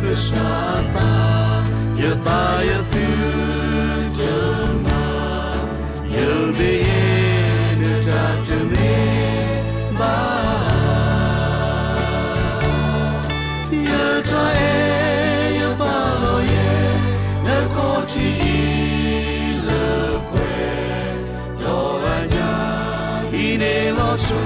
ကစၢ်အသး, ယသးယသုတမၤ, ယမ့ၢ်ယဲ နတၢ်တမ့ၢ်ဘၣ် ယတၢ်အဲၣ်ယပာ်လီၤယဲ နခီၣ်ထံးအံၤလၢပှဲၤ, ဒီးအညၣ်အံၤန့ၣ်လီၤဆီ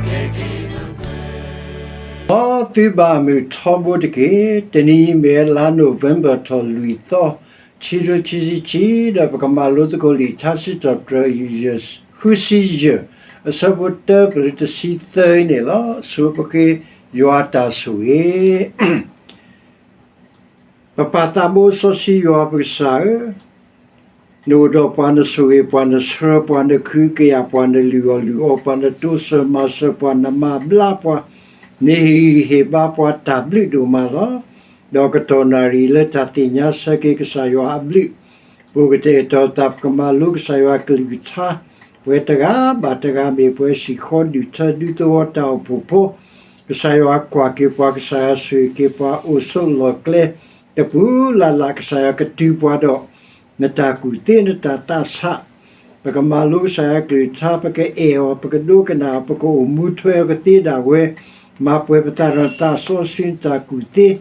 ကဲက့ၤနပှဲၤ မ်သုဘၣ်မုာ်ထီဘိတက့ၢ်. တနံၤအံၤမ့ၢ်လါနိၣ်ဝ့ဘၢၣ်ထီၣ်လွံၢ်သီ, ခံကထိခံဆံခံ, ဒီးပကမၤလိသကိးလံာ်ထါစံးထီၣ်ပတြၢၤ ဃုဆံယဲၢ်, အဆၢဖိတၢ ပလၢတဆံသၢအံၤန့ၣ်လီၤ. ဆိပဃ့ယွၤတၢ်ဆိၣ်ဂ့ၤ ပပၢ်သးဘိစီဆှံယွၤပကစၢ်ဧၢ, နအိၣ်ဒီးပှၤ, နဆိၣ်ဂ့ၤပှၤ, နဆှၢပှၤ, နခုကယာ်ပှၤ, နလုၢ်အီၣ်လုၢ်အီပှၤ, နတိစၢၤမၤစၢၤပှၤ, နမၤဘျါပှၤ, နဟ့ၣ်ဂံၢ်ဟ့ၣ်ဘါပှၤတၢ်ဘျုးဒိၣ်မးလီၤ. ဒီးကတီၢ်နၣ်ရံၣ်လၢတၢ်သ့ၣ်ညါဆၢက့ၤကစၢ်ယွၤအဘျုး, ပအိၣ်ကတဲာ်ကတီၤသး ပကမၤလိကစၢ်ယွၤကလုၢ်ကထါ, ပှဲၤတဂၤဘၣ်တဂၤမ့ၢ်ပှဲၤစ့ၢ်ကီးဒုၣ်ထၢဒူသဝီတၢ်အိၣ်ဖှိၣ်ဖိ, ကစၢ်ယွၤကွၢ်က့ၤပှၤ, ကစၢ်ယွၤဆိၣ်ဂ့ၤက့ၤပှၤ, အိၣ်ဆိးလီၢ်ကျဲ တပူၤလၢ်လၢ် ကစၢ်ယွၤကတုၤပှၤဒီး နတၢ်ကူၣ်သ့ နတၢ်သးဆး, ပကမၤလိကစၢ်ယွၤကလုၢ်ကထါ, ပကအဲၣ်အီၤ, ပကဒိကနၣ်အီၤ, ပကအိၣ်မူထွဲအီၤကသ့ဒၣ်ဝဲ, မၤပှဲၤပသးဒီးနတၢ်စီဆှံ နတၢ်ကူၣ်သ့,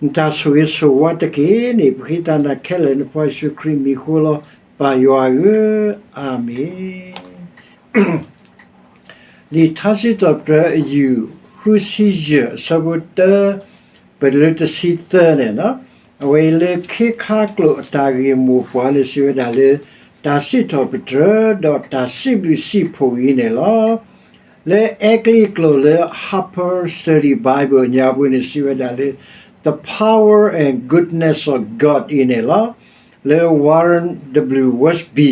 နတၢ်ဆိၣ်ဂ့ၤဆိၣ်ဝါတက့ၢ်န့ၣ် ပဃ့သးနၤခဲလၢာ် နဖိယ့ၣ်ၡူးခရံာ်မံၤဃိလီၤ ပၢ်ယွၤဧၢ, အၤမ့ၣ်. လံာ်ထါစံးထီၣ်ပတြၢၤအယူၢ် ဃုဆံယဲၢ် အဆၢဖိတၢ ပတုၤလၢတဆံသၢန့ၣ်, အဝဲအံၤလၢခ့ခါကျိာ်အတၢ်ဂ့ၢ်မိၢ်ပှၢ်န့ၣ် စံးဝဲဒၣ်လၢ တၢ်စံးထီၣ်ပတြၢၤ ဒီးတၢ်စံးဘျုးစံးဖှိၣ်အံၤန့ၣ်လီၤ. လၢအဲကလံးကျိာ်လၢ Harper Study Bible အညါပူၤန့ၣ် စံးဝဲဒၣ်လၢ The Power and Goodness of God အံၤန့ၣ်လီၤ. လၢ Warren W Wiersbe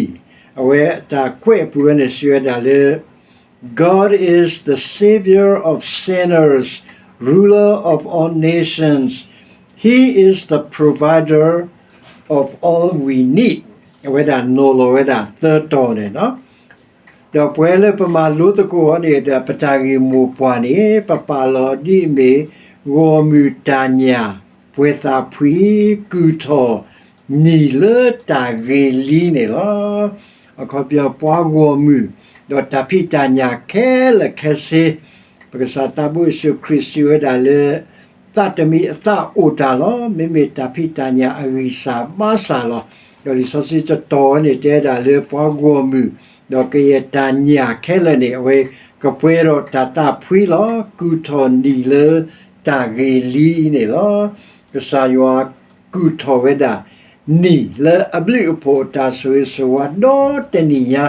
အဝဲအတၢ်ကွဲးအပူၤဝဲန့ၣ် စံးဝဲဒၣ်လၢ God is the Savior of sinners, Ruler of all nations, He is the provider of all we need. အဝဲဒၣ်နီၤလီၤဝဲဒၣ်သၢတီၤန့ၣ်လီၤ. ဒီးပှဲၤလၢပမၤလိသကိးအီၤန့ၣ်ဒီး ပတၢ်ဂ့ၢ်မိၢ်ပှၢ်န့ၣ် ပပာ်လီၤဒ်အမ့ၢ် ဂီၢ်မုၢ်တၢ်ညၣ် ပှဲၤသးဖှံ ကုၢ်ထီၣ်နံၣ်လၢတၢ်ဂ့ၤလံန့ၣ်လီၤ. အခီပညီ ပှၤဂီၢ်မုၢ် ဒီးတၢ်ဖံးတၢ်ညၣ်ခဲလၢာ်ခဲဆ့, ပကစၢ်သးဘိယ့ၣ်ၡူးခရံာ်စံးဝဲဒၣ်လၢ သးတမံၤအသးအိၣ်တၢ်လီၤ. မ့မ့ၢ်တၢ်ဖံးတၢ်ညၣ်အဂံၢ်စၢ်ဘါစၢ်လီၤ. ဒီးလံာ်စီဆှံတတီၤန့ၣ် တဲဒၣ်လၢပှၤဂီၢ်မုၢ် ဒီးကယဲၢ်တၢ်ညၣ်ခဲလၢာ်န့ၣ် အဝဲကပှဲၤဒီးတၢ်သးဖှံလီၤ. ကုၢ်ထီၣ်နံၣ်လၢတၢ်ဂ့ၤလံန့ၣ်လီၤ. ကစၢ်ယွၤကုၢ်ထီၣ်ဝဲဒၣ် နံၣ်လၢအဘျုးအဖှိၣ်အတၢ်ဆိၣ်ဂ့ၤဆိၣ်ဝါဒီတနံၣ်ညါ,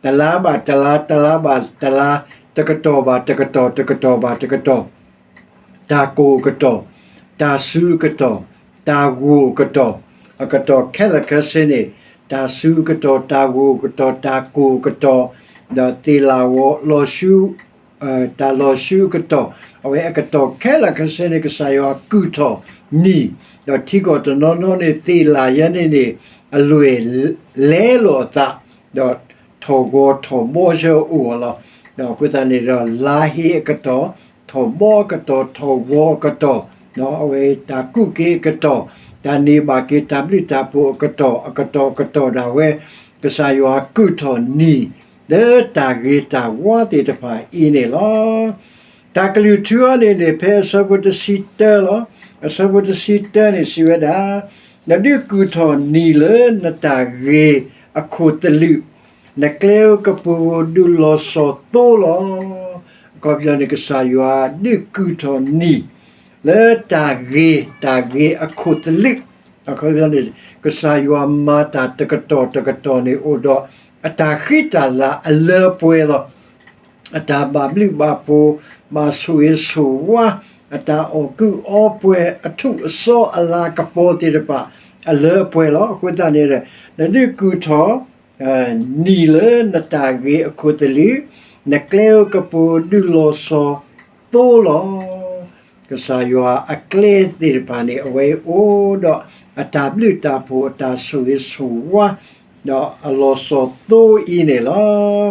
တလါဘၣ်တလါ, တလါဘၣ်တလါ, တကတီၢ်ဘၣ်တကတီၢ်, တကတီၢ်ဘၣ်တကတီၢ်, တၢ်ကိၢ်အကတီၢ်, တၢ်စူၤအကတီၢ်, တၢ်ဂိၢ်အကတီၢ်, အကတီၢ်ခဲလၢာ်ခဲဆ့န့ၣ်, တၢ်စူၤအကတီၢ်, တၢ်ဂိၢ်အကတီၢ်, တၢ်ကိၢ်အကတီၢ်, ဒီးသ့ၣ်လၣ်ဝီၤလီၤဆူ တၢ်လီၤဆူအကတီၢ်, အဝဲအကတီၢ်ခဲလၢာ်ခဲဆ့န့ၣ် ကစၢ်ယွၤကုၢ်ထီၣ်နံၣ်, ဒီးထံကီၢ်တနီၤနီၤန့ၣ် သ့ၣ်လၣ်ယဲန့ၣ်န့ၣ် အလွဲၢ်လဲလိာ်အသး, ဒီးထီၣ်ဂီၤထီၣ်ဘီဆၢအအိၣ်အီၤလီၤ. ဒီးအဃိသတးန့ၣ်ဒီး လါဟ့အကတီၢ်, ထီၣ်ဘီအကတီၢ်, ထီၣ်ဂီၤအကတီၢ်, ဒီးအဝဲတၢ်ကူးက့ၤအကတီၢ်, တၢ်န့ၢ်ဘၣ်က့ၤတၢ်ဘျုးတၢ်ဖှိၣ်အကတီၢ်, အကတီၢ်ကတီၢ်ဒၣ်ဝဲ ကစၢ်ယွၤကုၢ်ထီၣ်နံၣ် လၢတၢ်ဂ့ၤတၢ်ဝါသ့ၣ်တဖၣ်အံၤန့ၣ်လီၤ. တၢ်ကလုၢ်ထူအံၤန့ၣ်န့ၣ် ဖဲအဆၢဖိတဆံတၢလီၤ. အဆၢဖိတဆံတၢန့ၣ်စံးဝဲဒၣ်, နဒုးကုၢ်ထီၣ်နံၣ်လၢနတၢ်ဂ့ၤအခိၣ်သလုး, နကျဲဧိၤကပူၤဧိၤဒုးလီၤစီၤသိလီၤ. အခီပညီန့ၣ် ကစၢ်ယွၤဒုးကုၢ်ထီၣ်နံၣ် လၢတၢ်ဂ့ၤ, တၢ်ဂ့ၤအခိၣ်သလုး, အခီပညီန့ၣ် ကစၢ်ယွၤမၤတၢ်တကတီၢ်တကတီၢ်န့ၣ်အိၣ်ဒီး အတၢ်ဃံတၢ်လၤအလၢအပှဲၤလီၤ. အတၢ်ဘၣ်ဘျုးဘၣ်ဖှိၣ်, ဘၣ်ဆိၣ်ဂ့ၤဆိၣ်ဝါ, အတၢ်အီၣ်ကုးအီပှဲၤ, အထူးအစီအလၤကပီၤသ့ၣ်တဖၣ် အလၢအပှဲၤလီၤ. အဃိသတးန့ၣ် နဒုးကုၢ်ထီၣ် နံၣ်လၢနတၢ်ဂ့ၤအခိၣ်သလုး, နကျဲဧိၤကပူၤဧိၤဒုးလီၤစီၤသိလီၤ. ကစၢ်ယွၤအကျဲသ့ၣ်တဖၣ်န့ၣ် အဝဲအိၣ်ဒီးအတၢ်ဘျုးတၢ်ဖှိၣ် အတၢ်ဆိၣ်ဂ့ၤဆိၣ်ဝါ ဒီးအလီၤစီၤသိအံၤန့ၣ်လီၤ.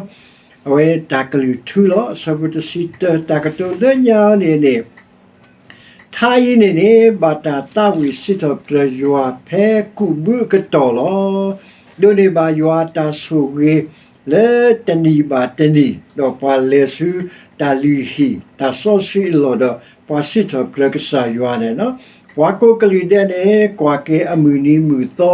အဝဲတၢ်ကလုၢ်ထူလီၤ. အဆၢဖိတဆံတၢ တၢ်ကတိၤလၢညါန့ၣ်န့ၣ်, ထ ထါအံၤန့ၣ်န့ၣ် ဘၣ်တၢ်သးဝံၣ်စံးထီၣ်ပတြၢၤယွၤဖဲကူးဘုအကတီၢ်လီၤ. ဒိးန့ၢ်ဘၣ်ယွၤအတၢ်ဆိၣ်ဂ့ၤ လၢတနံၤဘၣ်တနံၤ, ဒီးပှၤလဲၤဆူတၢ်လုၢ်ဟံၣ် တၢ်စီဆှံအလီၢ်ဒီး ပှၤစံးထီၣ်ပတြၢၤကစၢ်ယွၤန့ၣ်လီၤ. ပှၤကိးကလုာ်ဒဲးန့ၣ် ကွၢ်က့ၤအမုၢ်နံၤမုၢ်သီ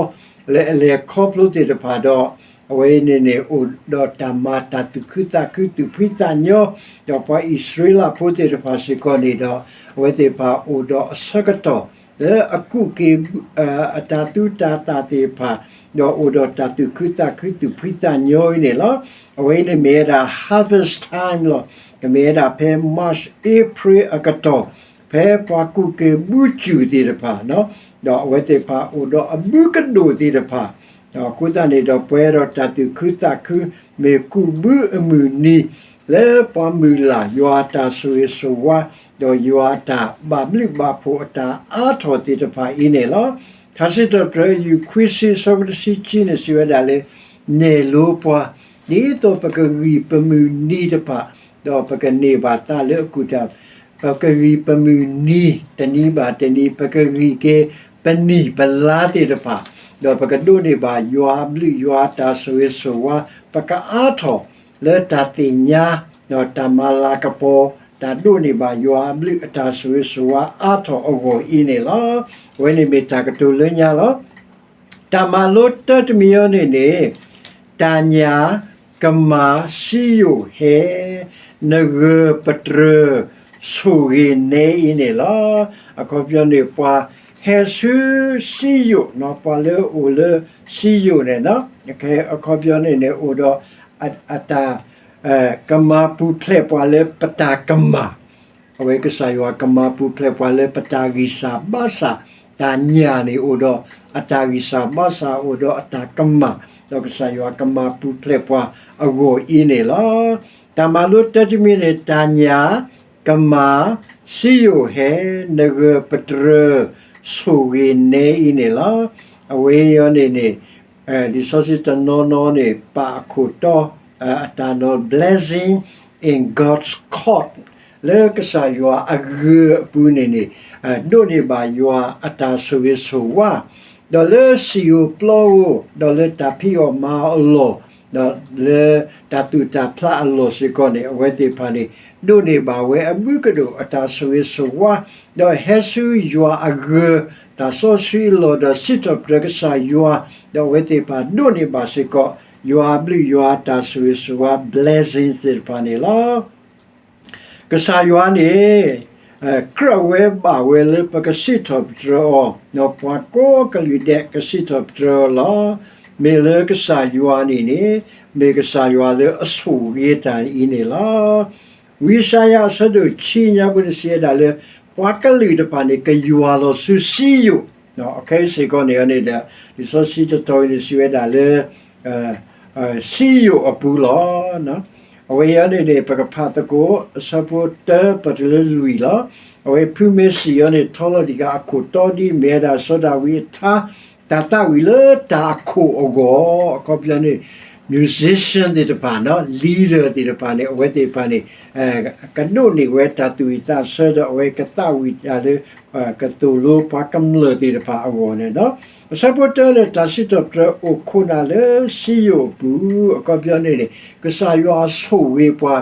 လၢအလဲၤခီဖျိသ့ၣ်တဖၣ်ဒီး အဝဲန့ၣ်န့ၣ် အိၣ်ဒီးတၢ်မၤတၢ်သူၣ်ခုသးခုသူၣ်ဖှံသးညီ, ဒီးပှၤအံၣ်စရ့လးဖိသ့ၣ်တဖၣ်စ့ၢ်ကီးန့ၣ်ဒီး အဝဲသ့ၣ်တဖၣ်အိၣ်ဒီးအဆၢကတီၢ် လၢအကူးက့ၤ အတၢ်သူတၢ်သၣ်သ့ၣ်တဖၣ်, ဒီးအိၣ်ဒီးတၢ်သူၣ်ခုသးခုသူၣ်ဖှံသးညီအံၤန့ၣ်လီၤ. အဝဲအံၤန့ၣ်မ့ၢ်ဝဲဒၣ် harvest time လီၤ. ကမ့ၢ်ဝဲဒၣ်ဖဲ March April အကတီၢ်, ဖဲပှၤကူးက့ၤဘုစူၢ်သ့ၣ်တဖၣ်, ဒီးအဝဲသ့ၣ်တဖၣ်အိၣ်ဒီးအဘုကဒိၣ်သ့ၣ်တဖၣ်, ဒီးအဃိသတးန့ၣ်ဒီး ပှဲၤဒီးတၢ်သူၣ်ခုသးခု မ့ၢ်ကူးဘုအမုၢ်နံၤ လၢပှၤမုၢ်လၢ်ယွၤအတၢ်ဆိၣ်ဂ့ၤဆိၣ်ဝါ ဒီးယွၤအတၢ်ဘၣ်ဘျုးဘၣ်ဖှိၣ်အတၢ်အါထီၣ်သ့ၣ်တဖၣ်အံၤန့ၣ်လီၤ. ထါစံးထီၣ်ပတြၢၤ ယူၢ်ခွံဆံ အဆၢဖိတဆံခံန့ၣ် စံးဝဲဒၣ်လၢ နဲၣ်လိပှၤ ဒ်သိးပကဂံၢ်ပမုၢ်နံၤတဖၣ်, ဒီးပကန့ၢ်ဘၣ်သးလၢအကူၣ်တၢ်, ပကဂံၢ်ပမုၢ်နံၤ တနံၤဘၣ်တနံၤ ပကဂံၢ်က့ၤပနံၣ်ပလါသ့ၣ်တဖၣ်, ဒီးပကဒိးန့ၢ်ဘၣ်ယွၤအဘျုးယွၤအတၢ်ဆိၣ်ဂ့ၤဆိၣ်ဝါ, ပကအါထီၣ်လၢတၢ်သ့ၣ်ညါ, ဒီးတၢ်မၤလၤကပီၤ, တၢ်ဒိးန့ၢ်ဘၣ်ယွၤအဘျုးအတၢ်ဆိၣ်ဂ့ၤဆိၣ်ဝါအါထီၣ်အဂီၢ်အံၤန့ၣ်လီၤ. အဝဲန့ၣ်မ့ၢ်တၢ်ကတိၤလၢညါလီၤ. တၢ်မၤလိတၢတမံၤအံၤန့ၣ်န့ၣ်, တၢ်ညၣ်, ကမၤ, စံယိၣ်ဟဲ, နဂၢၢ်ပတြၢၤ, ဆိၣ်ဂ့ၤနဲအံၤန့ၣ်လီၤ. အခီပညီန့ၣ် ပှၤဟဲဆူစံယိၣ်, ပှၤလၢအိၣ်လၢစံယိၣ်န့ၣ်, အခီပညီန့ၣ်န့ၣ် အိၣ်ဒီးအတၢ် ကမၤပူၤဖျဲးပှၤလၢပတၢ်ကမၣ်, အဝဲကစၢ်ယွၤကမၤပူၤဖျဲးပှၤလၢပတၢ်ဂံၢ်စၢ်ဘါစၢ်, တၢ်ညၣ်န့ၣ်အိၣ်ဒီးအတၢ်ဂံၢ်စၢ်ဘါစၢ် အိၣ်ဒီးအတၢ်ကမၣ်, ဒီးကစၢ်ယွၤကမၤပူၤဖျဲးပှၤအဂီၢ်အံၤန့ၣ်လီၤ. တၢ်မၤလိတၢတမံၤန့ၣ် တၢ်ညၣ်, ကမၤ, စံယိၣ်ဟဲ, နဂၢၢ်ပတြၢၤ, ဆိၣ်ဂ့ၤနဲအံၤန့ၣ်လီၤ. အဝဲအံၤန့ၣ်န့ၣ် လံာ်စီဆှံတနီၤနီၤန့ၣ် ပာ်အခိၣ်တီ အတၢ်နီၤ blessing in God's court လၢကစၢ်ယွၤအဂၢၢ်အပူၤန့ၣ်န့ၣ် ဒိးန့ၢ်ဘၣ်ယွၤအတၢ်ဆိၣ်ဂ့ၤဆိၣ်ဝါ, ဒီးလၢစံာ်ဧိၤပျီဧိၤ, ဒီးလၢတၢ်ဖံးအီၣ်မၤအီၤအလီၢ်, ဒီးလၢတၢ်သူၣ်တၢ်ဖျးအလီၢ်စ့ၢ်ကီးန့ၣ် အဝဲသ့ၣ်တဖၣ်န့ၣ် ဒိးန့ၢ်ဘၣ်ဝဲအဘုကဒိၣ်အတၢ်ဆိၣ်ဂ့ၤဆိၣ်ဝါ, ဒီးဟဲဆူယွၤအဂၢၢ် တၢ်စီဆှံအလီၢ် ဒီးစံးထီၣ်ပတြၢၤကစၢ်ယွၤ, ဒီးအဝဲသ့ၣ်တဖၣ်ဒိးန့ၢ်ဘၣ်စ့ၢ်ကီး ယွၤအဘျုးယွၤအတၢ်ဆိၣ်ဂ့ၤဆိၣ်ဝါ blessing သ့ၣ်တဖၣ်န့ၣ်လီၤ. ကစၢ်ယွၤန့ၣ် ကြၢးဝဲဘၣ်ဝဲလၢပကစံးထီၣ်ပတြၢၤအီၤ, ဒီးပှၤကိးကလုာ်ဒဲးကစံးထီၣ်ပတြၢၤအီၤလီၤ. မ့ၢ်လၢကစၢ်ယွၤန့ၣ်န့ၣ် မ့ၢ်ကစၢ်ယွၤလၢအဆိၣ်ဂ့ၤတၢ်အံၤန့ၣ်လီၤ. ဝံယၡါယၤအဆၢဒိၣ်ခံညါပူၤန့ၣ်စံးဝဲဒၣ်လၢ ပှၤကလုာ်တဖၣ်န့ၣ် ကယွၤလီၤဆူစံယိၣ်, အခဲအံၤစ့ၢ်ကီးန့ၣ်န့ၣ်ဒီး လံာ်စီဆှံတတီၤအံၤန့ၣ်စံးဝဲဒၣ်လၢ စံယိၣ်အပူၤလီၤ. အဝဲအံၤန့ၣ်န့ၣ် ပကဖးသကိး အဆၢဖိတၢပတုၤလၢလွံၢ်လီၤ. အဝဲဖုမ့ၢ်စံၣ်အီၤန့ၣ် ထီလီၤတံၢ်ဃာ်အခိၣ်တီဒ်မ့ၢ်ဝဲဒၣ်စီၤဒၤဝံးအထါ တၢ်သးဝံၣ်လၢတၢ်အခိၣ်အဂီၢ်, အခီပညီန့ၣ် musician သ့ၣ်တဖၣ်, leader သ့ၣ်တဖၣ်န့ၣ် အဝဲသ့ၣ်တဖၣ်န့ၣ် ကဒိးန့ၢ်ဝဲတၢ်သူၣ်ဝံၣ်သးဆၢဒီး အဝဲကသးဝံၣ်တၢ်လၢ ကသိၣ်လိပှၤကမျၢၢ်သ့ၣ်တဖၣ်အဂီၢ်န့ၣ်လီၤ. အဆၢဖိတၢန့ၣ် တၢ်စံးထီၣ်ပတြၢၤအိၣ်ခိးနၤလၢစံယိၣ်အပူၤ, အခီပညီန့ၣ်န့ၣ် ကစၢ်ယွၤဆိၣ်ဂ့ၤပှၤ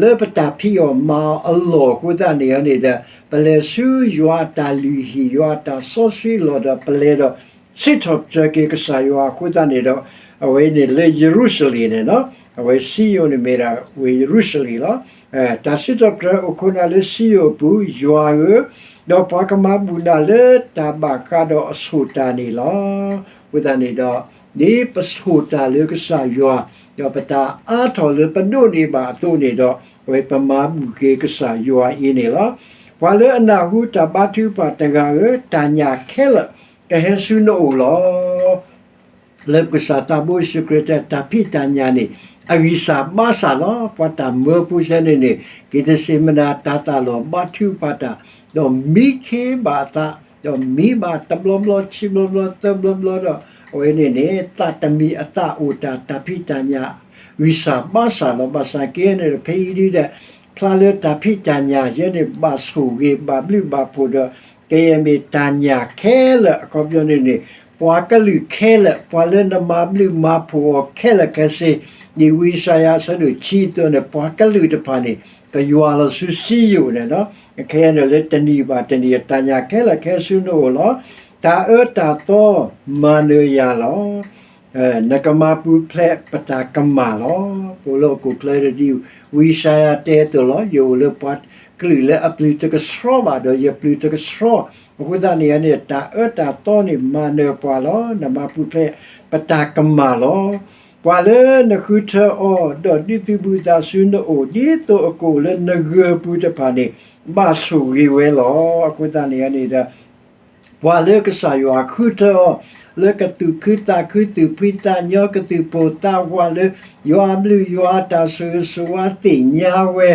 လၢပတၢ်ဖံးအီၣ်မၤအီၤအလီၢ်အဃိသတးန့ၣ်န့ၣ်ဒီး ပလဲၤဆူယွၤအတၢ်လုၢ်ဟံၣ် ယွၤအတၢ်စီဆှံအလီၢ်ဒီး ပလဲၤဒီး စံးထီၣ်ပတြၢၤက့ၤကစၢ်ယွၤအဃိသတးန့ၣ်ဒီး အဝဲန့ၣ်လၢယရူၤၡလ့ၣ်န့ၣ်လီၤ. အဝဲစံယိၣ်န့ၣ်မ့ၢ်ဒၣ်ဝ့ၢ်ယရူၤၡလ့ၣ်လီၤ. တၢ်စံးထီၣ်ပတြၢၤအိၣ်ခိးနၤလၢစံယိၣ်အပူၤ, ယွၤဧၢ, ဒီးပှၤကမၤဘူၣ်နၤလၢတၢ်ဘၣ်ဃးဒီးအဆိၣ်တၢ်န့ၣ်လီၤ. အဃိသတးန့ၣ်ဒီး ဒ်ပဆိၣ်တၢ်လၢကစၢ်ယွၤ, ဒီးပတၢ်အါထီၣ်လၢပဒိးန့ၢ်ဘၣ်အသိးန့ၣ်ဒီး အဝဲပမၤဘူၣ်က့ၤကစၢ်ယွၤအံၤန့ၣ်လီၤ. ပှၤလၢအနၢ်ဟူတၢ်ဘါထုကဖၣ်တဂၤဧၢ, တၢ်ညၣ်ခဲလၢာ်ကဟဲဆူနအိၣ်လီၤ. လၢပကစၢ်သးဘိယ့ၣ်ၡူးခရံာ်တၢ်ဖံးတၢ်ညၣ်န့ၣ် အဂံၢ်စၢ်ဘါစၢ်လီၤ. ပှၤတၢ်မၢဖိဆဲန့ၣ်န့ၣ် က့ၤတစ့မနၤတၤသၣ်လီၤ ဘါထုကဖၣ်တၢ်, ဒီးမံခ့ဘၣ်အသး, ဒီးမံဘၣ်တဘျီဘျီ ခံဘျီဘျီ သၢဘျီဘျီဒီး အဝဲန့ၣ်န့ၣ် သးတမံၤအသးအိၣ်တၢ် တၢ်ဖံးတၢ်ညၣ် ဂံၢ်စၢ်ဘါစၢ်လီၤ. ဘၣ်ဆၣ်က့န့ၣ်ဒီး ဖဲအံၤဒ်ဒီး ဖျါလၢတၢ်ဖံးတၢ်ညၣ်ယဲန့ၣ် ဘၣ်ဆိၣ်ဂ့ၤဘၣ်ဘျုးဘၣ်ဖှိၣ်ဒီး ကယဲၢ်မ့ၢ်တၢ်ညၣ်ခဲလၢာ် အခီပညီန့ၣ်န့ၣ် ပှၤကလုာ်ခဲလၢာ် ပှၤလၢနမၤဘျုးမၤဖှိၣ်အီၤခဲလၢာ်ခဲဆ့, ဒ်ဝံယၡါယၤအဆၢဒိၣ်ခံအသိးန့ၣ် ပှၤကလုာ်တဖၣ်န့ၣ် ကယွၤလီၤဆူစံယိၣ်န့ၣ်လီၤ. ခဲအံၤန့ၣ်လၢတနံၤဘၣ်တနံၤ တၢ်ညၣ်ခဲလၢာ်ခဲဆ့နအိၣ်လီၤ. တၢ်အၢတၢ်သီမၤနၢၤယၤလီၤ. နကမၤပူၤဖျဲးပတၢ်ကမၣ်လီၤ. ပအိၣ်လၢဟီၣ်ခိၣ်ချၢဒ် ဝံယၡါယၤတဲအသိးလီၤ. ယအိၣ်လၢပှၤကလုာ်လၢအပျုၤတကဆှီဘၣ်ဒီး ယပျုၤတကဆှီ, အဃိသတးန့ၣ်န့ၣ် တၢ်အၢတၢ်သီန့ၣ်မၤနၢၤပှၤလီၤ. နမၤပူၤဖျဲးပတၢ်ကမၣ်လီၤ. ပှၤလၢနဃုထၢအီၤ ဒီးဒုးသုးဘူးသးဆူနအိၣ် ဒ်သိးအကအိၣ်လၢနဂၢၢ်ပူၤတဖၣ်န့ၣ် ဘၣ်ဆိၣ်ဂ့ၤဝဲလီၤ. အဃိသတးန့ၣ်န့ၣ်ဒီး ပှၤလၢကစၢ်ယွၤဃုထၢအီၤ လၢကသူၣ်ခုသးခု သူၣ်ဖှံသးညီ ကသူၣ်ပိၢ်သးဝးလၢ ယွၤအဘျုးယွၤအတၢ်ဆိၣ်ဂ့ၤဆိၣ်ဝါသ့ၣ်ညါဝဲ,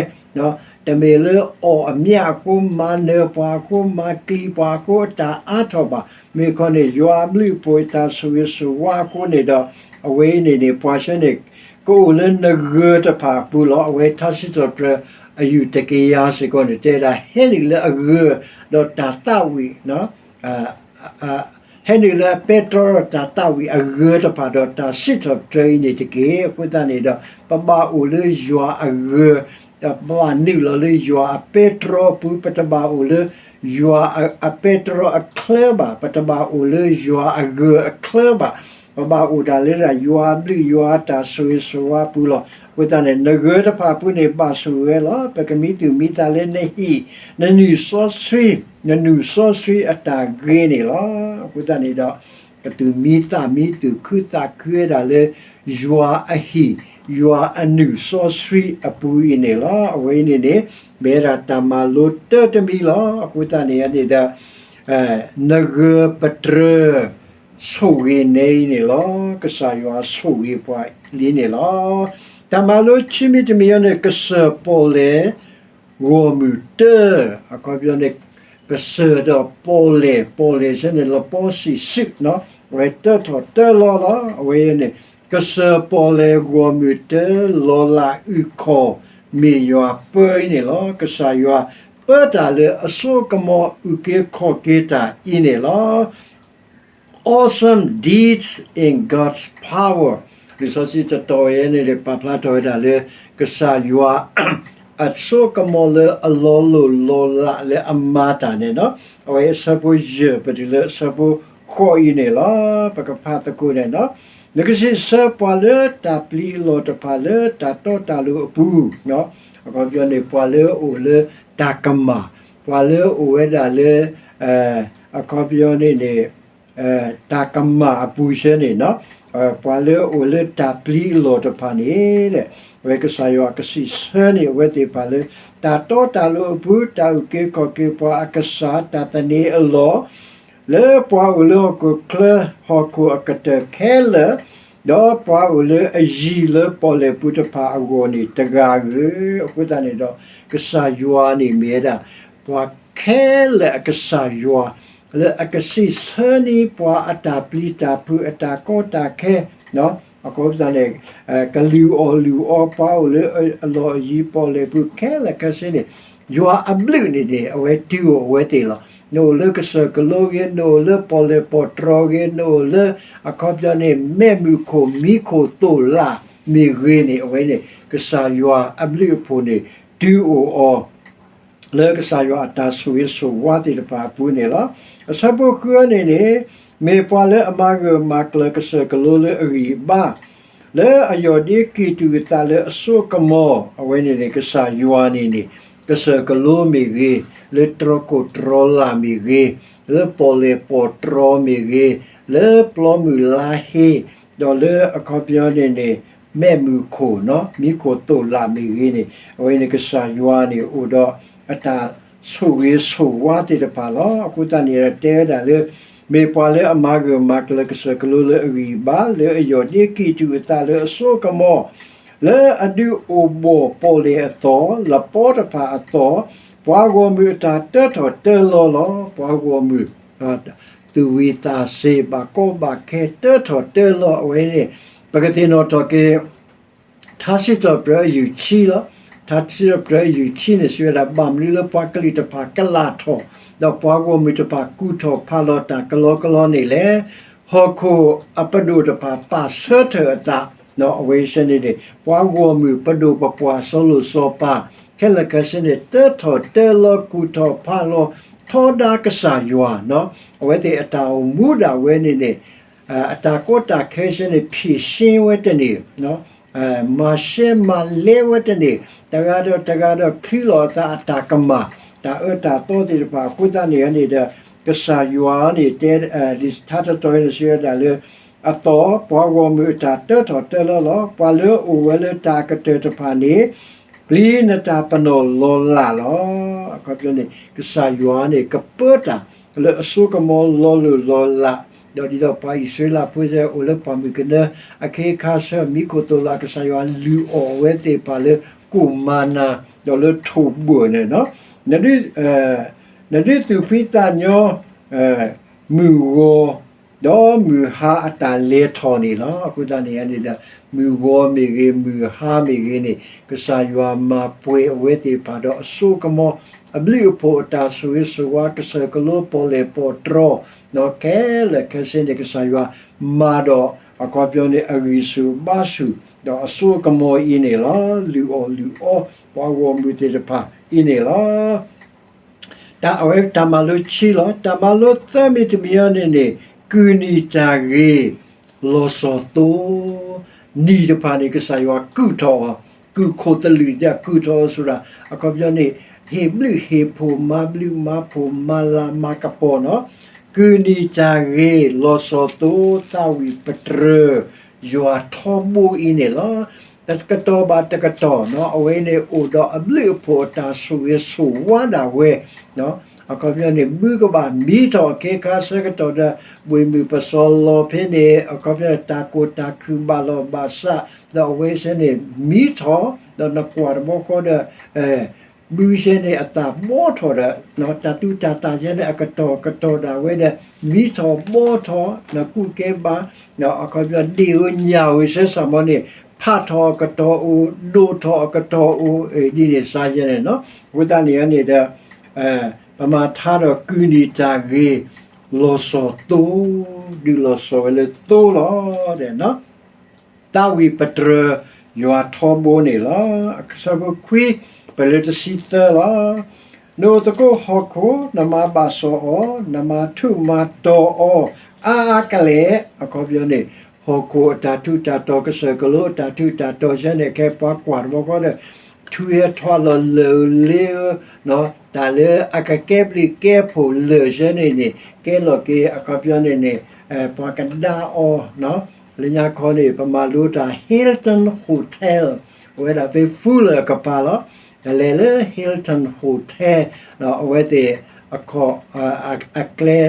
တမ့ၢ်လၢအီၣ်အမျးအဃိ မၤနၢၤပှၤအဃိ မၤကျံၤပှၤအဃိ အတၢ်အါထီၣ်ဘၣ်. မ့ၢ်ခီန့ၣ် ယွၤအဘျုးအဖှိၣ်အတၢ်ဆိၣ်ဂ့ၤဆိၣ်ဝါအဃိန့ၣ်ဒီး အဝဲအံၤန့ၣ်န့ၣ် ပှၤဆၢန့ၣ် ကအိၣ်လၢနဂၢၢ်တဖၣ်အပူၤလီၤ. အဝဲထါစံးထီၣ်ပတြၢၤ အယူၢ်တကယၤစ့ၢ်ကီးန့ၣ် တဲဒၣ် ဟဲနုာ်လၢအဂၢၢ် ဒီးတၢ်သးဝံၣ် ဟဲနုာ်လၢအပဲတြီဒီးတၢ်သးဝံၣ်အဂၢၢ်တဖၣ်ဒီး တၢ်စံးထီၣ်ပတြၢၤအံၤန့ၣ်တက့ၢ်. အဃိသတးန့ၣ်ဒီး ပဘၣ်အိၣ်လၢယွၤအဂၢၢ်, ဒီးပဘၣ်နုာ်လီၤလၢယွၤအပဲတြီအပူၤ, ပတဘၣ်အိၣ်လၢယွၤအပဲတြီအချၢဘၣ်, ပတဘၣ်အိၣ်လၢယွၤအဂၢၢ်အချၢဘၣ်. ပဘၣ်အိၣ်ဒၣ်လၢဒၣ်ယွၤအဘျုးယွၤအတၢ်ဆိၣ်ဂ့ၤဆိၣ်ဝါအပူၤလီၤ. အဃိသတးန့ၣ် နဂၢၢ်တဖၣ်အပူၤန့ၣ် ဘၣ်ဆိၣ်ဂ့ၤဝဲလီၤ. ပကမံသူၣ်မံသးလၢနဟံၣ်, နနုာ်စီဆှံ, နနုာ်စီဆှံအတၢ်ဂ့ၤန့ၣ်လီၤ. အဃိသတးန့ၣ်ဒီး ကသူၣ်မံသးမံသူၣ်ခုသးခုဝဲဒၣ်လၢ ယွၤအဟံၣ်, ယွၤအနုာ်စီဆှံအပူၤအံၤန့ၣ်လီၤ. အဝဲအံၤန့ၣ်န့ၣ် မ့ၢ်ဝဲဒၣ်တၢ်မၤလိတၢတမံၤလီၤ. အဃိသတးန့ၣ်န့ၣ်ဒီး နဂၢၢ်ပတြၢၤ ဆိၣ်ဂ့ၤနဲအံၤန့ၣ်လီၤ. ကစၢ်ယွၤဆိၣ်ဂ့ၤပှၤလံန့ၣ်လီၤ. တၢ်မၤလိခံမံၤတမံၤအံၤန့ၣ် ကစၢၢ်ပီၣ်လဲၣ် ဂီၢ်မုၢ်တၢ, အခီပညီန့ၣ် ကစၢၢ်ဒီးပီၣ်လဲၣ်, ပီၣ်လဲၣ်ဆၢန့ၣ် လပီစံးစုး, အဝဲတၢထီၣ်တၢလီၤလီၤ. အဝဲအံၤန့ၣ် ကစၢၢ်ပီၣ်လဲၣ်ဂီၢ်မုၢ်တၢ လီၤလးအုၣ်ခီၣ် မ့ၢ်ယွၤပၢအံၤန့ၣ်လီၤ. ကစၢ်ယွၤပၢတၢ်လၢအစိကမီၤ အုၣ်က့ၤခီၣ်က့ၤတၢ်အံၤန့ၣ်လီၤ. Awesome deeds in God's power. လံာ်စီဆှံတတီၤအံၤန့ၣ် ပာ်ဖျါထီၣ်ဝဲဒၣ်လၢ ကစၢ်ယွၤ အစိကမီၤလၢအလီၤလိၢ်လီၤလးလၢအမၤတၢ်န့ၣ်လီၤ. အဝဲအဆၢဖိယဲၢ် ပတုၤလၢအဆၢဖိဃိးအံၤန့ၣ်လီၤ. ပကဖးသကိးန့ၣ်လီၤ. နကစံးဆၢပှၤလၢတၢ်ပျံၤအလီၢ်တဖၣ်လၢတၢ်တီတၢ်လိၤအပူၤ, အခီပညီန့ၣ် ပှၤလၢအအိၣ်လၢတၢ်ကမၣ်, ပှၤလၢအအိၣ်ဝဲဒၣ်လၢ အခီပညီန့ၣ်န့ၣ် တၢ်ကမၣ်အပူၤဆၢန့ၣ်လီၤ. ပှၤလၢအအိၣ်လၢတၢ်ပျံၤအလီၢ်တဖၣ်န့ၣ် အဝဲကစၢ်ယွၤကစံးဆၢန့ၢ်အဝဲသ့ၣ်တဖၣ်လၢ တၢ်တီတၢ်လိၤအပူၤ, တၢ်အုၣ်က့ၤခီၣ်က့ၤပှၤအကစၢ်, တၢ်သန့ၤအလီၢ် လၢပှၤအိၣ်လၢဟီၣ်ခိၣ်ချၢ ဟီၣ်ခိၣ်အကတၢၢ်ခဲလၢာ်, ဒီးပှၤအိၣ်လၢအယံၤလၢပီၣ်လဲၣ်ပူၤတဖၣ်အဂီၢ်န့ၣ်တဂၤဧိၤ. အဃိသတးန့ၣ်ဒီး ကစၢ်ယွၤန့ၣ်မ့ၢ်ဝဲဒၣ် ပှၤခဲလၢာ်အကစၢ်ယွၤ လၢအကစံးဆၢန့ၢ်ပှၤအတၢ်ပျံၤတၢ်ဖုး အတၢ်ကီတၢ်ခဲ, အခီပညီန့ၣ် ကလုၢ်အီၣ်လုၢ်အီပှၤအိၣ်လၢအလီၢ်အယံၤပီၣ်လဲၣ်ပူၤခဲလၢာ်ခဲဆ့န့ၣ် ယွၤအဘျုးန့ၣ်န့ၣ် အဝဲတုၤအိၣ်အဝဲသ့ၣ်လီၤ. နအိၣ်လၢကစၢၢ်ကလိဂ့ၤ, နအိၣ်လၢပီၣ်လဲၣ်ပီၣ်တြီဂ့ၤ, နအိၣ်လၢအခီပညီန့ၣ် မဲးမုၢ်ခိၣ်မံခိၣ်သိၣ်လးမ့ၢ်ဂ့ၤန့ၣ် အဝဲန့ၣ် ကစၢ်ယွၤအဘျုးအဖှိၣ်န့ၣ် တုၤအိၣ်အီၤ လၢကစၢ်ယွၤအတၢ်ဆိၣ်ဂ့ၤဆိၣ်ဝါသ့ၣ်တဖၣ်အပူၤန့ၣ်လီၤ. အဆၢဖိဃုန့ၣ်န့ၣ် မ့ၢ်ပှၤလၢအမၤဂၢၢ်မၤကျၢၤကစၢၢ်ကလိလၢအဂံၢ်အဘါ လၢအယီၢ်ဒ့ကံၢ်တူာ်အသးလၢအစိကမီၤ, အဝဲန့ၣ်န့ၣ် ကစၢ်ယွၤန့ၣ်န့ၣ် ကစၢၢ်ကလိမ့ၢ်ဂ့ၤ, လၢတြီခိၣ်တြီလာ်မ့ၢ်ဂ့ၤ, လၢပီၣ်လဲၣ်ပီၣ်တြီမ့ၢ်ဂ့ၤ, လၢပျီမုၢ်လါဟ့, ဒီးလၢအခီပညီန့ၣ်န့ၣ် မဲးမုၢ်ခိၣ်နီၤ မံခိၣ်သိၣ်လာ်မ့ၢ်ဂ့ၤန့ၣ် အဝဲန့ၣ်ကစၢ်ယွၤန့ၣ်အိၣ်ဒီးအတၢ်ဆိၣ်ဂ့ၤဆိၣ်ဝါသ့ၣ်တဖၣ်လီၤ. အဃိသတးန့ၣ်ဒီးတဲဝဲဒၣ်လၢ မ့ၢ်ပှၤလၢအမၤဂၢၢ်မၤကျၢၤကစၢၢ်ကလိလၢအဂံၢ်အဘါ လၢအယီၢ်ဒ့ကံၢ်တူာ်အသးလၢအစိကမီၤ လၢအဒုးအိၣ်ဘှီၣ်ပီၣ်လဲၣ်အသီ, လပီတဖၣ်အသီ, ပှၤဂီၢ်မုၢ်အတၢ်တၢထီၣ်တၢလီၤလီၤ. ပှၤဂီၢ်မုၢ် သူၣ်ဝံၤသးစ့ၤ ဘၣ်ကီဘၣ်ခဲ တၢထီၣ်တၢလီၤ အဝဲန့ၣ် ပကသ့ၣ်နီၣ်ထီၣ်က့ၤ ထါစံးထီၣ်ပတြၢၤအယူၢ်ခံလီၤ. ထါတဆံဒီးပတြၢၤအယုၢ်ဆံန့ၣ် စံးဝဲဒၣ် ဘၣ်မနုၤလၢပှၤကလုာ်တဖၣ်ကလာ်ထီၣ်, ဒီးပှၤဂီၢ်မုၢ်တဖၣ်ကူၣ်ထီၣ်ဖးလီၤတၢ်ကလီကလီန့ၣ်လဲၣ်. ဟီၣ်ခိၣ်အပဒိၣ်တဖၣ်ပာ်ဆၢထၢၣ်အသး, အဝဲဆဲန့ၣ်န့ၣ် ပှၤဂီၢ်မုၢ်ပဒိၣ်ပပှၢ်စီၤလိၣ်စီၤပၤ ခဲလၢာ်ခဲဆ့န့ၣ် တၢထီၣ်တၢလီၤကူၣ်ထီၣ်ဖးလီၤ ထီဒါကစၢ်ယွၤ, အဝဲသ့ၣ်အတၢ်အိၣ်မူဒၣ်ဝဲန့ၣ်န့ၣ် အတၢ်ကီတၢ်ခဲဆဲန့ၣ် ဖြေရှင်းဝဲတန့ၢ်, မၤရှဲမၤလဲဝဲတန့ၢ်, တဂၤဒီးတဂၤဒီးချုးလီၤအသးအတၢ်ကမၣ်, တၢ်အၢတၢ်သီသ့ၣ်တဖၣ်အဃိသတးန့ၣ်န့ၣ်ဒီး ကစၢ်ယွၤန့ၣ်တဲ ထါတတီၤအံၤန့ၣ် စံးဝဲဒၣ်လၢ အသီ, ပှၤဂီၢ်မုၢ်အတၢ်တၢထီၣ်တၢလီၤလီၤ. ပှၤလၢအအိၣ်ဝဲလၢတၢ်ကတၢၢ်တဖၣ်န့ၣ် ပျံၤနတၢ်ပနီၣ်လီၤလးလီၤ. အခီပညီန့ၣ် ကစၢ်ယွၤန့ၣ် ကပၢတၢ်လၢအစိကမီၤလီၤလိၢ်လီၤလး, ဒီးဒ်သိးပှၤအံၣ်စရ့လးဖိစဲအိၣ်လၢပှၢ်မုၢ်ကနၢ အခ့အခါဆၢမံခိၣ်သိးလီၤ ကစၢ်ယွၤလုၢ်အီၣ်အဝဲသ့ၣ်တဖၣ်လၢကိၣ်မၤနၤ ဒီးလၢထိၣ်ဘှၢၣ်န့ၣ် နဒုးသူၣ်ဖှံသးညီ မုၢ်ဂီၤ ဒီးမုၢ်ဟါအတၢ်လဲၤထီၣ်န့ၣ်လီၤ. အဃိသတးန့ၣ်န့ၣ်ဒီး မုၢ်ဂီၤမ့ၢ်ဂ့ၤ မုၢ်ဟါမ့ၢ်ဂ့ၤန့ၣ် ကစၢ်ယွၤမၤပှဲၤအဝဲသ့ၣ်တဖၣ်ဒီးအစိကမီၤ အဘျုးအဖှိၣ်အတၢ်ဆိၣ်ဂ့ၤဆိၣ်ဝါ ကစၢၢ်ကလိပီၣ်လဲၣ်ပီၣ်တြီ ခဲလၢာ်ခဲဆ့န့ၣ် ကစၢ်ယွၤမၤဒီး အခီပညီန့ၣ် အဂံၢ်ဆူၣ်အဘါဆူၣ် ဒီးအစိကမီၤအံၤန့ၣ်လီၤ. လုၢ်အီၣ်လုၢ်အီ ပှၤဂီၢ်မုၢ်သ့ၣ်တဖၣ်အံၤန့ၣ်လီၤ. တၢ်အဝဲတၢ်မၤလိခံလီၤ. တၢ်မၤလိသၢမံၤတမံၤအံၤန့ၣ်န့ၣ် ကုၢ်နံၣ်တၢ်ဂ့ၤ လီၤစီၤသိ, နံၣ်တဖၣ်န့ၣ် ကစၢ်ယွၤကုၢ်ထီၣ်အီၤ, ကုၢ်ခိၣ်သလုး ကုၢ်ထီၣ်အီၤဆိဒၣ် အခီပညီန့ၣ် ဟ့ၣ်ဘျုးဟ့ၣ်ဖှိၣ် မၤဘျုးမၤဖှိၣ် မၤလၤမၤကပီၤနီၤ, ကုၢ်နံၣ်တၢ်ဂ့ၤ လီၤစီၤသိ သးဝံၣ်ပတြၢၤ ယွၤထီဘိအံၤန့ၣ်လီၤ. တကတီၢ်ဘၣ်တကတီၢ်နီၤ အဝဲန့ၣ်အိၣ်ဒီးအဘျုးအဖှိၣ်အတၢ်ဆိၣ်ဂ့ၤဆိၣ်ဝါဒၣ်ဝဲ အခီပညီန့ၣ် ဘုကဘၣ်မံထီၣ်အခ့အခါဆၢကတီၢ်ဒီး ဘှ့ၣ်မုၢ်ပစီၤလီၤဖဲန့ၣ် အခီပညီန့ၣ် တၢ်ကိၢ်တၢ်ခုၣ်ဘၣ်လီၤဘၣ်စး ဒီးအဝဲဆဲန့ၣ် မံထီၣ် ဒီးနကွၢ်တဘျီဃီဒီး ဘုဆဲန့ၣ် အသးဘီထီၣ်ဒီး တၢ်သူတၢ်သၣ်ဆဲန့ၣ် အကတီၢ်ကတီၢ်ဒၣ်ဝဲဒီး မံထီၣ်ဘီထီၣ် နကူၣ်ကဲဘၣ် အခီပညီ ဒ့ၣ်ဧိၤညၣ်ဧိၤဆဲစ့ၢ်မီၤန့ၣ် ဖးထီၣ်အကတီၢ်အိၣ် ဒိၣ်ထီၣ်အကတီၢ်အိၣ် ဒ်န့ၣ်စ့ၢ်ယဲန့ၣ်နီၤ. အဃိသတးန့ၣ်န့ၣ်ဒီး ပမၤထါဒီးကုၢ်နံၣ်တၢ်ဂ့ၤ လီၤစီၤသိ, ဒုးလီၤစီၤဝဲလၢသိလီၤ. သးဝံၣ်ပတြၢၤ ယွၤထီဘိန့ၣ်လီၤ. အဆၢဖိခွံ ပလၢတဆံသၢလီၤ. နအိၣ်သကိးဟီၣ်ခိၣ် နမၤဘၣ်စီၣ်အီၤ နမၤထူးမၤတီၤအီၤ အါအါကလဲာ် အခီပညီန့ၣ် ဟီၣ်ခိၣ်အတၢ်ထူးတၢ်တီၤ ကစၢၢ်ကလိအတၢ်ထူးတၢ်တီၤဆဲန့ၣ် ခဲပှၤကွၢ်တဘျီဃီဒီး ထွံၣ်ထွါလီၤလၢၢ်လ့ဧိၤ တၢ်လၢအကကဲဘျုးကဲဖှိၣ်လၢာ်ဆဲန့ၣ်န့ၣ် ကဲလီၤက့ၤ အခီပညီန့ၣ်န့ၣ် ပှၤကဒါအီၤ လၢညါခီန့ၣ် ပမၤလိတၢ် Hilton Hotel အဝဲဒၣ်ဖဲ Fuller အကပၤလီၤ. တလဲၤလၢ Hilton Hotel အဝဲသ့ၣ် အခီ အကျဲ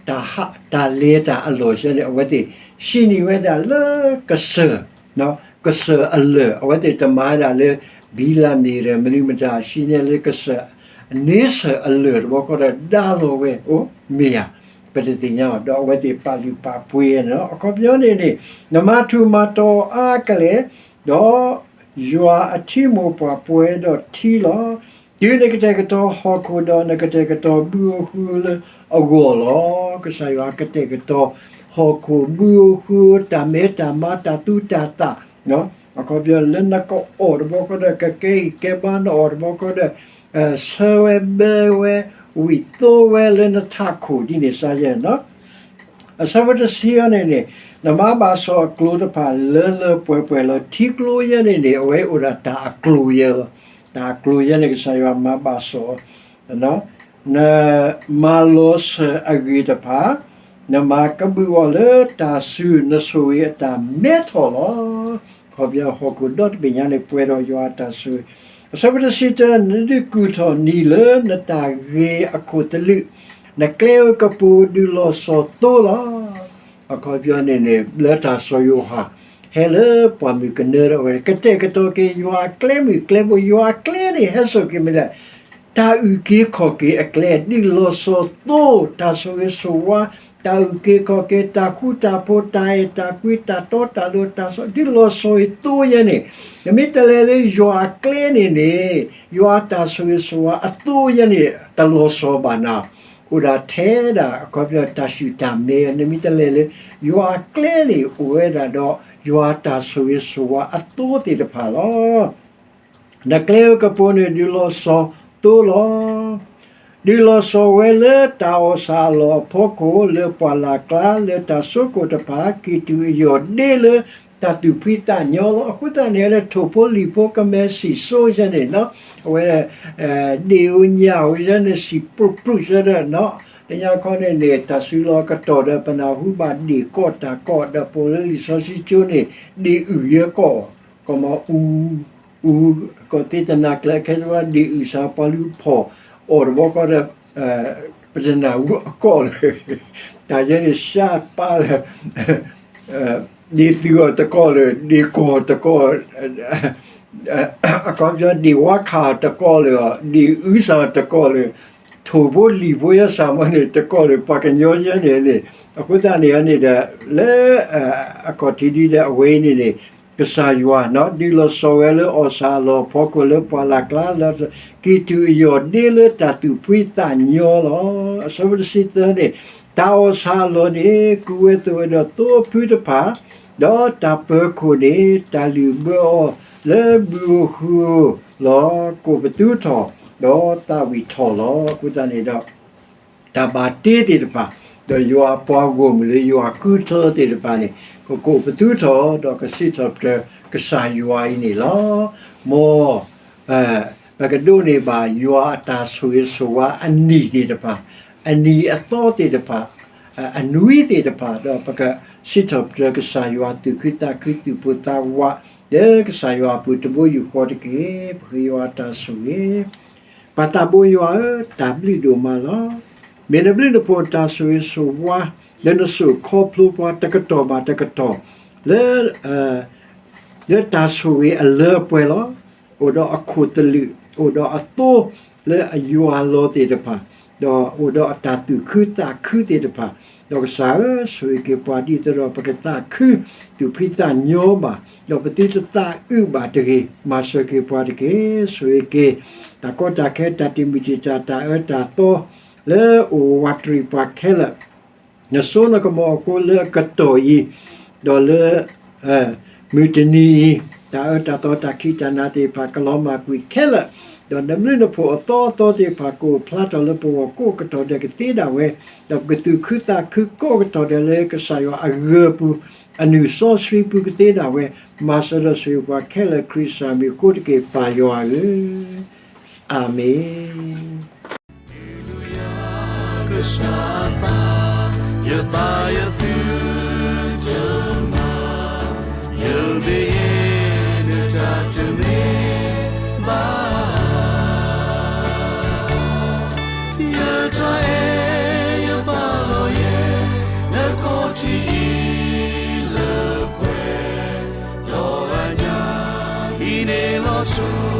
တၢ်ဟးတၢ်လဲၤတၢ်အလီၢ်ဆဲန့ၣ် အဝဲသ့ၣ် ဟံးန့ၢ်ဝဲဒၣ်လၢကစၢၢ် ကစၢၢ်အလၢၢ် အဝဲသ့ၣ်တမၤဝဲဒၣ်လၢ ဘံလၤမ့ၣ်ဒီး မနုၤမတၤ ဟံးန့ၢ်လၢကစၢၢ် န့ဆၢၣ်အလၢၢ်တဘျီဃီဒီး ဒါလီၤဝဲအိၣ်မ့ၢ်ဧါ ပတသ့ၣ်ညါအီၤ ဒီးအဝဲသ့ၣ်ပာ်လုၢ်ပာ်ပှ့ၤန့ၣ်လီၤ. အခီပညီန့ၣ်န့ၣ် နမၤထူးမၤတီၤအါကလဲာ် ဒီးယွၤအထံမိၢ်ပှၢ်ပှဲၤဒီးထံလီၤ. တုၤနကတဲာ်ကတီၤဟီၣ်ခိၣ်ဒီး နကတဲာ်ကတီၤဘုဧိၤဃုဧိၤလၢအဂီၢ်လီၤ. ကစၢ်ယွၤကတဲာ်ကတီၤ ဟီၣ်ခိၣ်ဘုဧိၤဃုဧိၤ တၢ်မဲတၢ်မါ တၢ်သူတၢ်သၣ် အခီပညီလၢနကအီၣ်တဘျီဃီဒီး ကကဲအံၤကဲဘါ နအီၣ်တဘျီဃီဒီး ဆၢဝဲဘၢဝဲ ဝံၣ်သိဝဲလၢနထးခိၣ်ဒ်န့ၣ်စ့ၢ်ယဲန့ၣ်လီၤ. အဆၢဖိတဆံအံၤန့ၣ်န့ၣ် နမၤဘၣ်စီၣ်အကျိၤတဖၣ်လၢလၢပှဲၤပှဲၤလီၤ. ထံကျိယဲန့ၣ်န့ၣ် အဝဲအိၣ်ဒၣ်တၢ်အကျိၤယဲလီၤ. တၢ်အကျိၤယဲန့ၣ် ကစၢ်ယွၤမၤဘၣ်စီၣ် နမၤလီၤစၢၤအဂ့ၢ်တဖၣ်, နမၤကဘုးအီၤလၢတၢ်ဆူၣ် နဆိၣ်ဂ့ၤအတၢ်မဲထီၣ်လီၤ. ခီပညီဟီၣ်ခိၣ်ဒီတဘ့ၣ်ညါန့ၣ်ပှဲၤဒီးယွၤအတၢ်ဆိၣ်ဂ့ၤ. အဆၢဖိတဆံတၢ နဒုးကူၣ်ထီၣ်နံၤလၢနတၢ်ဂ့ၤအခိၣ်သလုး, နကျဲဧိၤကပူၤဒုးလီၤစီၤသိလီၤ. အခီပညီန့ၣ်န့ၣ် လၢတၢ်စီၤယိၤဟၣ် ဟဲလၢပှၢ်မုၢ်ကနၢဒီးအဝဲ ကတဲာ်ကတီၤက့ၤယွၤအကျဲမုၢ်ကျဲဘိ, ယွၤအကျဲန့ၣ် ဟဲစိာ်က့ၤမ့ၢ်ဒၣ် တၢ်အုၣ်က့ၤခီၣ်က့ၤအကျဲ ဒုးလီၤစီၤသိ, တၢ်ဆိၣ်ဂ့ၤဆိၣ်ဝါ, တၢ်အုၣ်က့ၤခီၣ်က့ၤ တၢ်ဃူတၢ်ဖိး တၢ်အဲၣ်တၢ်ကွံ တၢ်တီတၢ်လိၤ တၢ်ဆီၣ် ဒုးလီၤဆီၣ်အသိယဲန့ၣ်, နမ့ၢ်တလဲၤလၢယွၤအကျဲန့ၣ်န့ၣ်, ယွၤတၢ်ဆိၣ်ဂ့ၤဆိၣ်ဝါအသိယဲန့ၣ် တလီၤဆီၣ်ဘၣ်နၤ, အိၣ်ဒၣ်ထဲဒၣ် အခီပညီတၢ်ဆူၣ်တၢ်မဲာ် နမ့ၢ်တလဲၤလၢ ယွၤအကျဲန့ၣ် အိၣ်ဝဲဒၣ်ဒီး ယွၤတၢ်ဆိၣ်ဂ့ၤဆိၣ်ဝါအသိသ့ၣ်တဖၣ်လီၤ. နကျဲဧိၤကပိၤန့ၣ် ဒုးလီၤဆီၣ်သိလီၤ. ဒုးလီၤဆီၣ်ဝဲလၢတၢ်အီၣ်ဆၣ်အလီၢ်အဖီခိၣ် လၢပှၢ်လၢ်ကျါ လၢတၢ်စိကိၣ်တဖၣ် ကံၢ်တူာ်အယီၢ်ဒ့လၢတၢ်သူၣ်ဖှံသးညီလီၤ. အဃိသတးန့ၣ် ထိၣ်ဖိလံၣ်ဖိကမဲၤစံၣ်စိယဲန့ၣ်, အဝဲ ဒ့ၣ်ဧိၤညၣ်ဧိၤယဲန့ၣ် စံၣ်ပြူးပြူးယဲဒီး လၢညါခီန့ၣ်န့ၣ် တၢ်စုလီၤကတီၢ်ဒီး ပနၢ်ဟူဘၣ်ဒ့ၣ်ကီၢ်တၢ်ကီၢ်ဒီး ပိာ်လၢလံာ်စီဆှံကၠိန့ၣ် ဒ့ၣ်အုၣ်ယဲကီၢ်, ကီၢ်မၤအူ အူ ကီၢ်သ့တနၤကျဲခဲတဝါ ဒ့ၣ်အုၣ်စၢ်ပှၤလူၤဖီၣ်အီၣ်တဘျီဃီဒီး ပတနၢ်ဟူအကီၢ်လၢ တၢ်ယဲန့ၣ် ရှါပၢ်လၢ ဒ့ၣ်သုးအီၤတကီၢ်လၢာ် ဒ့ၣ်ကီၢ်တကီၢ် အခီပညီ ဒ့ၣ်ဝါခးတကီၢ်လၢာ် ဒ့ၣ်အုၣ်စၢ်တကီၢ်လၢာ် ထိၣ်ဖိလံၣ်ဖိယဲစ့ၢ်မ့ၢ်န့ၣ် တကီၢ်လၢာ် ပှၤကညီယဲန့ၣ်န့ၣ်, အဃိသတးန့ၣ်န့ၣ်ဒီး လၢ အခီၣ်ထံးဒ်လဲၣ်အဝဲအံၤန့ၣ်န့ၣ် ကစၢ်ယွၤ ဒုးလီၤဆီၣ်ဝဲလၢအီၣ်ဆၣ်အလီၢ်အဖီခိၣ် လၢပှၢ်လၢ်ကျါ လၢကံၢ်တူာ်အယီၢ်ဒ့လၢတၢ်သူၣ်ဖှံသးညီလီၤ. အဆၢဖိတဆံသၢန့ၣ်, တၢ်အီၣ်ဆၣ်အလီၢ်န့ၣ် ကူၣ်ဝဲသိးဝဲဒီးသိအဖုတဖၣ်, ဒီးတၢ်ပၢၤခိၣ်န့ၣ် တၢ်လုၢ်ဘၢအီၤလၢဘုဧိၤဃုဧိၤလီၤ. ကိးပသူထီၣ်, ဒီးသးဝံၣ်ထီၣ်လီၤ. အဃိသတးန့ၣ်ဒီး တၢ်ဘၣ်တ့သ့ၣ်တဖၣ်, ဒီးယွၤအပှၤဂီၢ်မုၢ်လၢယွၤဃုထၢသ့ၣ်တဖၣ်န့ၣ် ကကိးပသူထီၣ် ဒီးကစံးထီၣ်ပတြၢၤကစၢ်ယွၤအံၤန့ၣ်လီၤ. မ် ပကဒိးန့ၢ်ဘၣ်ယွၤအတၢ်ဆိၣ်ဂ့ၤဆိၣ်ဝါအနံၣ်သ့ၣ်တဖၣ်, အနံၤအသီသ့ၣ်တဖၣ်, အနွံသ့ၣ်တဖၣ်, ဒီးပကစံးထီၣ်ပတြၢၤကစၢ်ယွၤ သူၣ်ခုသးခု သူၣ်ပိၢ်သးဝး လၢကစၢ်ယွၤအပူၤ တဘိယူၢ်ဃီတက့ၢ်. ပဃ့ယွၤအတၢ်ဆိၣ်ဂ့ၤ ပၢ်သးဘိယွၤဧၢ, တၢ်ဘျုးဒိၣ်မးလီၤ. မ့ၢ်နဘျုးနဖှိၣ်တၢ်ဆိၣ်ဂ့ၤဆိၣ်ဝါ လၢနစိာ်ခီဖျိပှၤတကတီၢ်ဘၣ်တကတီၢ် လၢ လၢတၢ်ဆိၣ်ဂ့ၤအလၢအပှဲၤလီၤ. အိၣ်ဒီးအခိၣ်သလုး, အိၣ်ဒီးအသိလၢအယွၤလီၤသ့ၣ်တဖၣ်, ဒီးအိၣ်ဒီးအတၢ်သူၣ်ခုသးခုသ့ၣ်တဖၣ်, ဒီးကစၢ်ဧၢ, ဆိၣ်ဂ့ၤက့ၤပှၤဒ်သိးဒီး ပကသးခုသူၣ်ဖှံသးညီဘၣ်, ဒီးပသုတသးအုးဘၣ်တဂ့ၤ, မၤစၢၤက့ၤပှၤတက့ၢ်. ဆိၣ်ဂ့ၤက့ၤ တၢ်ကီတၢ်ခဲ တၢ်တမုာ်တံာ်တာ် တၢ်အၢတၢ်သီ လၢအိၣ်ဝးတရံးပှၤခဲလၢာ် နစိနကမီၤအဃိ လၢအကတီၢ်အံၤ, ဒီးလၢ မုၢ်တနံၤအံၤ, တၢ်အၢတၢ်သီ တၢ်ခံးတၢ်နၤသ့ၣ်တဖၣ် ကလီၤမၢ်ကွံာ်ခဲလၢာ်, ဒီးနဘျုးနဖှိၣ်အသီအသီသ့ၣ်တဖၣ် ကအိၣ်ဖျါထီၣ်လၢပဂီၢ်ကိးကတီၢ်ဒဲးကသ့ဒၣ်ဝဲ, ဒီးပကသူၣ်ခုသးခုကိးကတီၢ်ဒဲးလၢကစၢ်ယွၤအဂၢၤပူၤ, အနုၢ်စီဆှံပူၤကသ့ဒၣ်ဝဲ, မၤစၢၤဒီးဆိၣ်ဂ့ၤပှၤခဲလၢာ် ခရံာ်ကစၢ်မံၤအဃိတက့ၢ် ပၢ်ယွၤဧၢ. အၤမ့ၣ်. ကစၢ်အသး ယသးယသုတမၤ ယဘၣ်ယဲ နတၢ်တမ့ၢ်ဘၣ် ယတၢ်အဲၣ် ယပာ်လီၤယဲ နခီၣ်ထံးအံၤလၢပှဲၤ ဒီးအညၣ်အံၤန့ၣ်လီၤဆီ